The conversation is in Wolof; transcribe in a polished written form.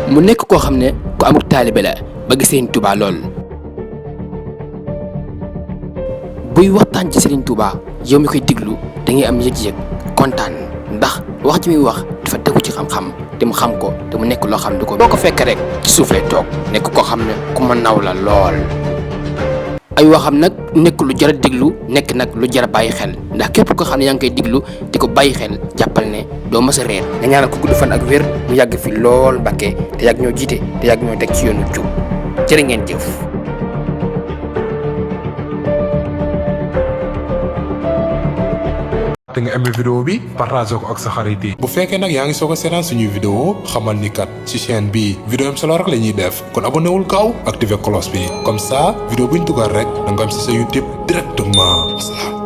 mu nekk koo xam ne ku amul taalibe la bëgg Serigne Touba lool buy waxtaan ci Serigne Touba yow mi koy diglu da ngay am yëg-yëg kontaan ndax wax ji muy wax dafa tegu ci xam-xam te mu xam ko te mu nekk loo xam ne ko boo ko fekk rek ci suuf lay toog nekk koo xam ne ku ma naw la lool. ay waxam nag nekk lu jar a diglu nekk nag lu jar a bàyyi xel ndax képp ko xam ne yaa ngi koy diglu di ko bàyyi xel jàppal ne doo mës a réer nga ñaanal ko gudd fan ak wér mu yàgg fi lool Mbàkke te yàgg ñoo jiite te yàgg ñoo teg ci yoonu jub jërë ngeen jëf. te nga aimé vidéo bi partage ko ak sa xarit yi bu fekkee nag yaa ngi soog a seetaan suñuy vidéo xamal ni kat ci chaîne bi vidéo am solo rek la ñuy def kon abonné wul gaaw activé cloche bi comme ça vidéo buñ dugal rek da nga am ci sa YouTube directement.